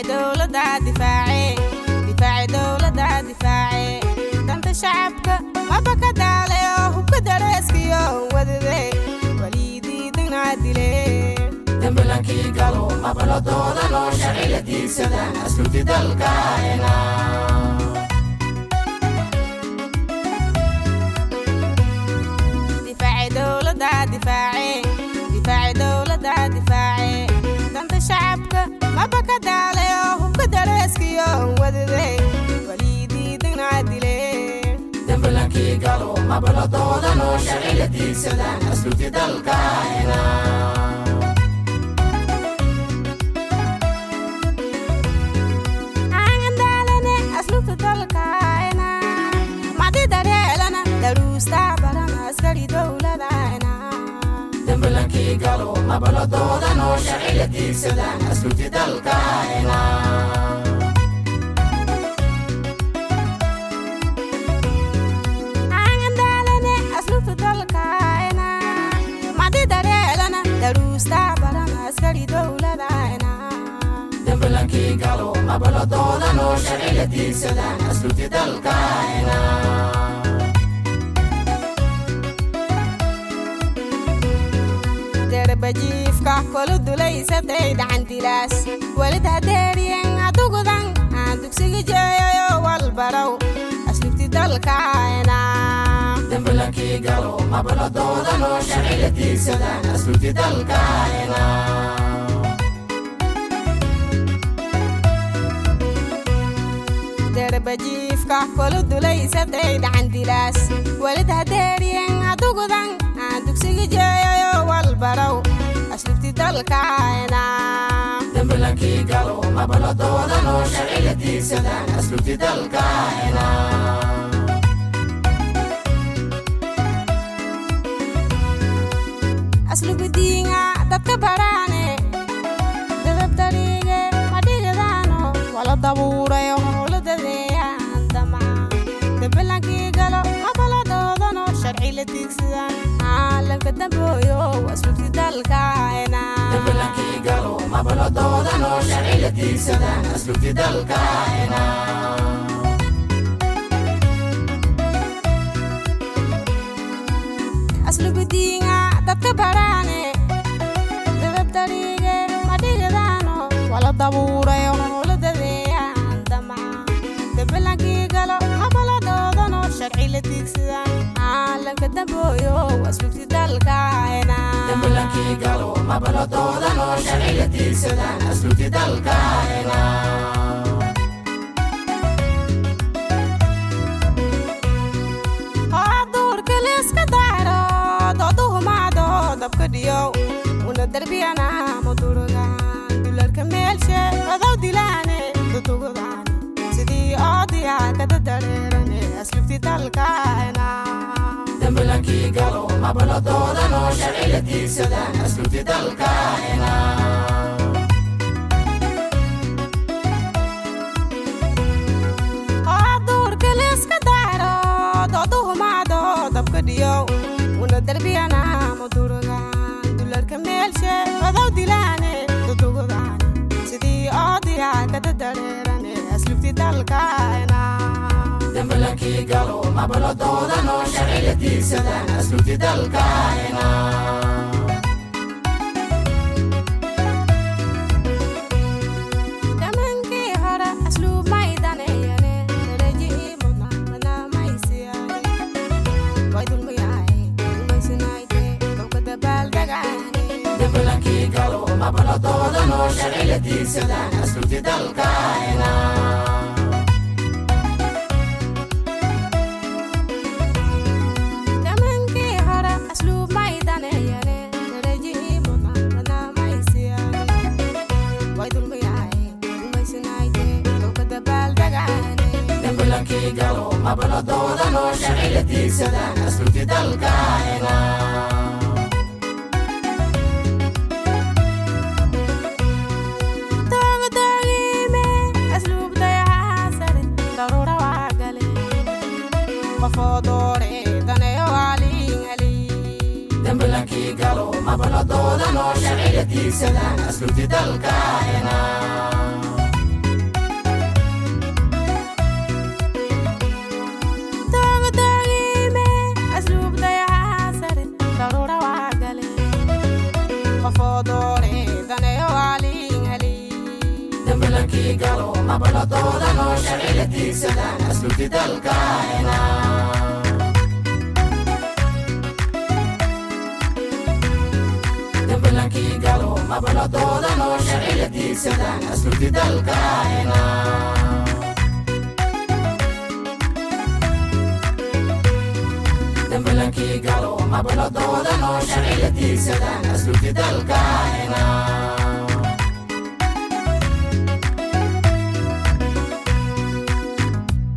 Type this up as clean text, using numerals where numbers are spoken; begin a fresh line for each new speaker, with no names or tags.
Difaaci dowladda, difaace, difaaci dowladda, difaace danta shacabka. Maba ka daalayo hubka dareeskiyo wadade walidiidana dile.
Dembelankii galo mabaladoodanoo sharci la tiigsadaan asluubti dalkaayna.
Difaaci dowladda, difaace, difaaci dowladda, difaace danta shacabka. Maba ka daalayo hubka dareeskiyo wadade walidiidana dile.
Dembelankii galo mabaladoodanoo sharci la tiigsadaan asluubti dalkaayna.
Aangandaalane asluubta dalkaayna, madi daryeelana, daruusta barana, askari dowladayna.
Dembelankii galo mabaladoodanoo sharci la tiigsadaan asluubti dalkaayna.
Aangandaalane asluubta dalkaayna, madi daryeelana, daruusta barana, askari dowladayna.
Dembelankii galo mabaladoodanoo sharci la tiigsadaan asluubti dalkaayna.
Derbajiifka kolu dulaysatay dhacantilaas welid hadeeriyen adugudan aan dugsiga jeeyayo walbarow asluubti dalkaayna.
Dembelankii galo mabaladoodanoo sharci la tiigsadaan asluubti dalkaayna.
Derbajiifka kolu dulaysatay dhacantilaas welid hadeeriyen adugudan aan dugsiga jeeyayo walbarow asluubti dalkaayna.
Dembelankii galo mabaladoodanoo sharci la tiigsadaan asluubti dalkaayna.
Aslubidiinga dadka baraane dadab dariige madhigadaano wala dabuurayo howladadeeyaan damaca. Dambelankii galo mabaladoodano sharci la tiigsadaan caalamka dambooyo asluubti dalkaayna.
Dembelankii galo mabaladoodanoo sharci la tiigsadaan asluubti dalkaayna.
Aslubidiinga dadka baraane dadab dariige madhigadaano wala dabuurayo howladadeeyaan damaca. Dambelankii galo mabaladoodano sharci la tiigsadaan caalamka dambooyo asluubti dalkaayna.
Dembelankii galo mabaladoodanoo sharci la tiigsadaan asluubti dalkaayna.
Duurka liiska daaro dooduhumaado dabka dhiyow una darbiyana madurugan dularka meelshe odow dilaane dudugudan sidii oodiya kada dareerane asluubti dalkaayna.
Dembelankii galo mabaladoodanoo sharci la tiigsadaan asluubti dalkaayna.
Duurka liiska daaro dooduhumaado dabka dhiyow una darbiyana madurugan dularka meelshe odow dilaane dudugudan sidii oodiya kada dareerane asluubti dalkaayna.
Dembelankii galo mabaladoodanoo sharci la tiigsadaan asluubti dalkaayna.
Damankii hore asluub maydaneyane darajihii mudna madnamaysiyaane way dulmayaay dulmaysinayte dowka dabaaldagaane.
Dembelankii galo mabaladoodanoo sharci la tiigsadaan asluubti dalkaayna.
Damankii hore asluub maydaneyane darajihii mudna madnamaysiyaane way dulmayaay dulmaysinayte dowka dabaaldagaane.
Dembelankii galo mabaladoodanoo sharci la tiigsadaan asluubti dalkaayna.
Toogtoogime asluub dayaca sare daruura waa gale qofoo doore daneeyo waalingali.
Dembelankii galo mabaladoodanoo sharci la tiigsadaan asluubti dalkaayna. Dembelankii galo mabaladoodanoo sharci la tiigsadaan asluubti dalkaena. Dembelankii galo mabaladoodanoo sharci la tiigsadaan asluubti dalkaena. Dembelankii galo mabaladoodanoo sharci la tiigsadaan asluubti dalkaena.